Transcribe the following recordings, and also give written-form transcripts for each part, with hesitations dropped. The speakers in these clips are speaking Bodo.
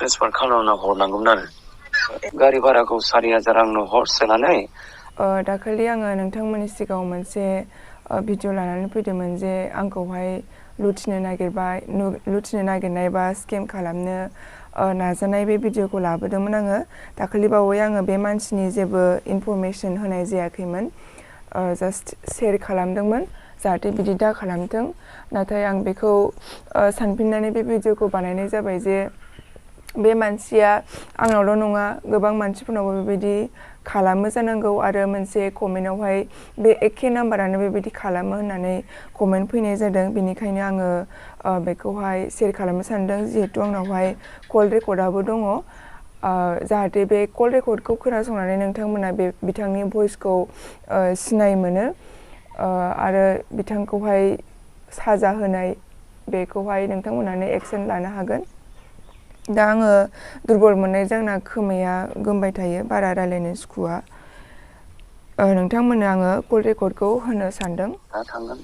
ट्रेन्सफार खालामना हरनांगौमोन आरो गारि भाराखौ 4000 आंनो हरसोनानै दाखालि आङो नोंथांमोननि सिगाङाव मोनसे भिडिअ लानानै फैदोंमोन जे आंखौहाय लुथिनो नागिरनाय बा स्केम खालामनो नाजानाय बे भिडिअखौ लाबोदोंमोन आङो दाखालि बावै आङो बे मानसिनि जेबो इनफरमेसन होनाय जायाखैमोन जास्ट शेयार खालामदोंमोन जाहाथे बिदि दा खालामथों नाथाय आं बेखौ सानफिननानै बे भिडिअखौ बानायनाय जाबाय जे बे मानसिया आंनावल' नङा गोबां मानसिफोरनावबो बेबायदि खालामो जानांगौ आरो मोनसे कमेन्टआवहाय बे एखे नाम्बारानो बेबायदि खालामो होननानै कमेन्ट फैनाय जादों बेनिखायनो आङो बेखौहाय शेयार खालामनो सानदों जिहेतु आंनावहाय कल रेकर्डआबो दङ जाहाथे बे कल रेकर्डखौ खोनासंनानै नोंथांमोना बे बिथांनि भइसखौ सिनाय मोनो आरो बिथांखौहाय साजा होनाय बेखौहाय नोंथांमोनानो एक्सन लानो हागोन दा आङो दुरबल मोननायजों आंना खोमाया गोमबाय थायो बारा रायलायनो सुखुवा नोंथांमोननो आङो कल रेकर्डखौ होनो सानदों दा थांगोन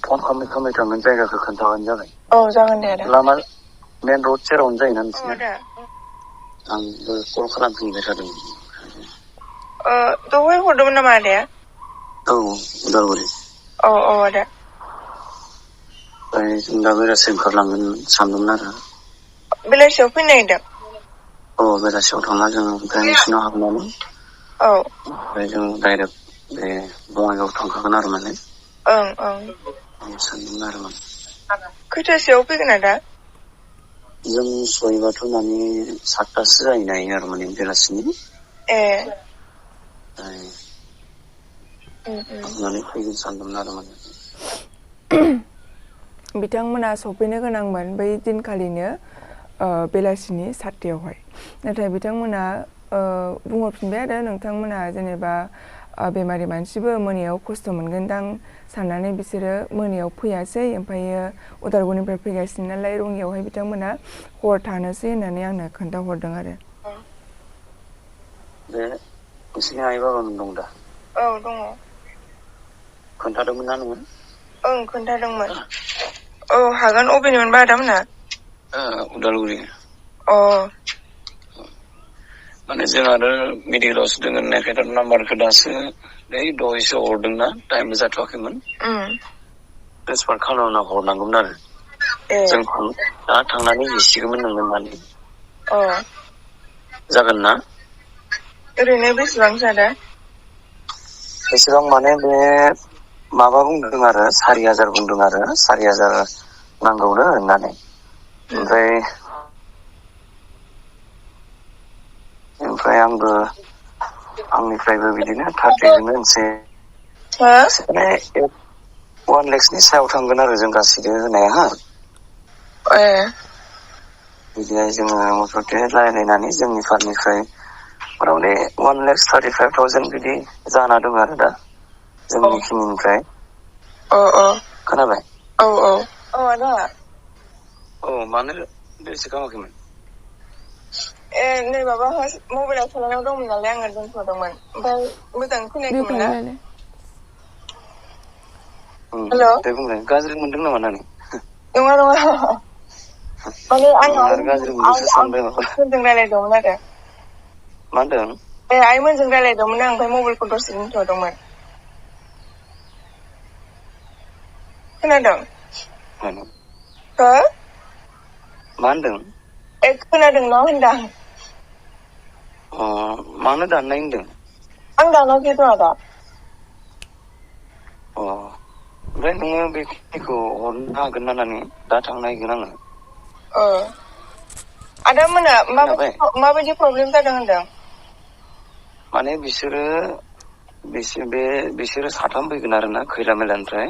फन खालामै थांगोन जायगाखौ खोन्थाबानो जाबाय औ जागोन दे आदा लामा मेन रड सेरावनो जायोना नोंसिना आंबो कल खालामफिनबाय थादों दहाय हरदोंमोन नामा आदाया औ उदालगुरि औ आदा ओमफ्राय जों दा बेलासियाव ओंखारलांगोन सानदोंमोन आरो बेलासियाव फैनो नागिरदों बेलासियाव थांना जों ओमफ्राय नोंसिनाव हाबनानै ओमफ्राय जों डाइरेक्ट बे बङाइगाव थांखागोन आरो माने सानदोंमोन आरो माने खैथासोआव फैगोन आदा जों सहैबाथ' माने 7थासो जाहैनो हायो आरो माने बेलासिनि थांनानै फैगोन सानदोंमोन आरो माने बिथांमोना सफैनो गोनांमोन बै दिनखालिनो बेलासिनि 7थायावहाय नाथाय बिथांमोना बुंहरफिनबाय आरो नोंथांमोना जेनेबा बेमारि मानसिबो मोनायाव खस्थ' मोनगोनदां साननानै बिसोरो मोनायाव फैयासै ओमफ्रायो उदालगुरिनिफ्राय फैगासिनो नालाय रङियावहाय बिथांमोना हर थानोसै होननानै आंनो खोन्थाहरदों आरो बे नोंसिनि आइ बाबामोन दं दा दङ खोन्थादोंमोन ना नोङो खोन्थादोंमोन हागोन अबेनिमोनबा आदामोना उदालगुरि माने जों आरो मेडिकेलावसो दङ होननायखाय नाम्बारखौ दासो दहायसो हरदोंना टाइमबो जाथ'वाखैमोन ट्रेन्सफार खालामना हरनांगौमोन आरो जों दा थांनानै हैसिगौमोन नोंनो माने जागोन ना ओरैनो बेसेबांसो आदा बेसेबां माने बे माबा बुंदों आरो 4000 बुंदों आरो 4000 नांगौनो होननानै ओमफ्राय आंबो आंनिफ्रायबो बिदिनो 30जोंनो होनसै 1 लाखनि सायाव थांगोन आरो जों गासिबो होनाया बिदिहाय जोङो मथथे रायलायनानै जोंनि फारनिफ्राय मथामथि 1,35,000 बिदि जाना दं आरो दा जोंनि खिनिनिफ्राय खोनाबाय आदा मानो रिसिभ खालामाखैमोन नै माबा मबाइलाव सोलायनाव दंमोन नालाय आङो दोनथ'दोंमोन ओमफ्राय मोजां खोनायाखैमोन ना हेल' दे बुंलाय गाज्रि मोनदों नामा नानि नङा माने आरो गाज्रि मोनदोंसो सानबाय माबा आइमोनजों रायलायदोंमोन आरो मा होनदों आइमोनजों रायलायदोंमोन आं ओमफ्राय मबाइलखौ दसे दोनथ'दोंमोन खोनादों मा होनदों खोनादोंना होनदां मानो दाननाय होनदों आं दानाखैथ' आदा ओमफ्राय नोङो बेखिनिखौ हरनो हागोन ना नानि दा थांनो नागिरगोन आङो आदा मोना माबायदि प्रब्लेम जादों होनदों माने बिसोरो 3 फैगोन आरो ना खैला मैलानिफ्राय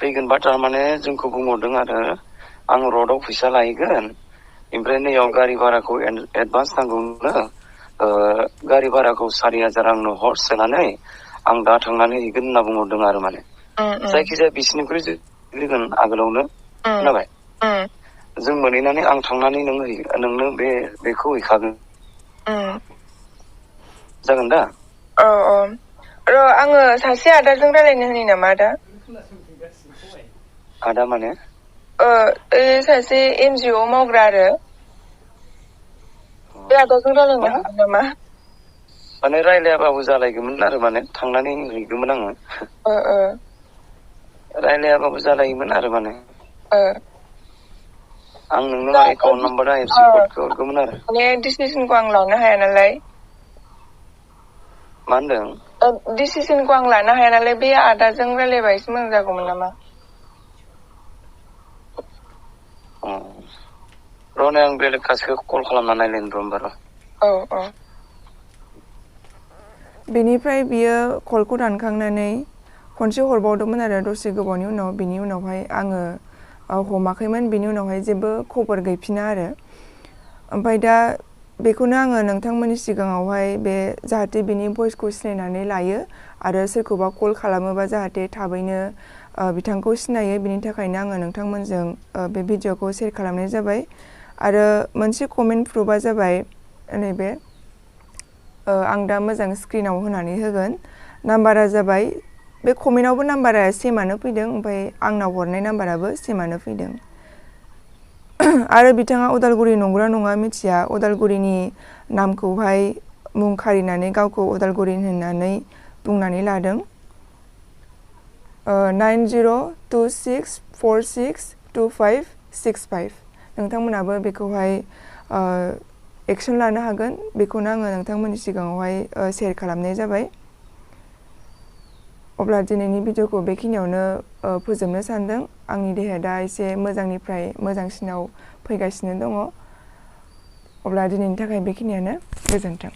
फैगोनबा थारमाने जोंखौ बुंहरदों आरो आं रडआव फैसा लायगोन ओमफ्राय नैयाव गारि भाराखौ एडभान्स नांगौनो गारि भाराखौ 4000 आंनो हरसोनानै आं दा थांनानै हैगोन होनना बुंहरदों आरो माने जायखिजाया बिसिनिख्रुइ फैगोन आगोलावनो खोनाबाय जों मोनहैनानै आं थांनानै नोंनो बेखौ हैखागोन जागोन दा आङो सासे आदाजों रायलायनो होनि नामा आदा आदा माने सासे NGO मावग्रा आरो बे आदाजों रायलायनो हागोन नामा? माने रायलायाबाबो जालायगौमोन आरो माने थांनानै हैगौमोन आङो रायलायाबाबो जालायोमोन आरो माने आं नोंनो एकाउन्ट नाम्बार IFC क'डखौ हरगौमोन आरो माने डिसिसनखौ आं लानो हाया नालाय मा होनदों डिसिसनखौ आं लानो हाया नालाय बे आदाजों रायलायबा एसे मोजां जागौमोन नामा? र'नै आं बेलेग सासेखौ कल खालामना नायलायनो र' होमबा र' बेनिफ्राय बियो कलखौ दानखांनानै खनसे हरबावदोंमोन आरो दसे गोबावनि उनाव बिनि उनावहाय आङो हमाखैमोन बिनि उनावहाय जेबो खबर गैफिना आरो ओमफ्राय दा बेखौनो आङो नोंथांमोननि सिगाङावहाय बे जाहाथे बिनि भइसखौ सिनायनानै लायो आरो सोरखौबा कल खालामोबा जाहाथे थाबैनो बिथांखौ सिनायो बिनि थाखायनो आङो नोंथांमोनजों बे भिडिअखौ शेयार खालामनाय जाबाय आरो मोनसे कमेन्ट प्रुफआ जाबाय नैबे आं दा मोजां स्क्रिनाव होनानै होगोन नाम्बारा जाबाय बे कमेन्टआवबो नाम्बारा सेमानो फैदों ओमफ्राय आंनाव हरनाय नाम्बाराबो सेमानो फैदों आरो बिथाङा उदालगुरि नंगौना नङा मिथिया उदालगुरिनि नामखौहाय मुं खारिनानै गावखौ उदालगुरि होननानै बुंनानै लादों 9026462565 नोंथांमोनाबो बेखौहाय एक्सन लानो हागोन बेखौनो आङो नोंथांमोननि सिगाङावहाय शेयार खालामनाय जाबाय अब्ला दिनैनि भिडिअखौ बेखिनियावनो फोजोबनो सानदों आंनि देहाया दा एसे मोजांनिफ्राय मोजांसिनाव फैगासिनो दङ अब्ला दिनैनि थाखाय बेखिनियानो गोजोन्थों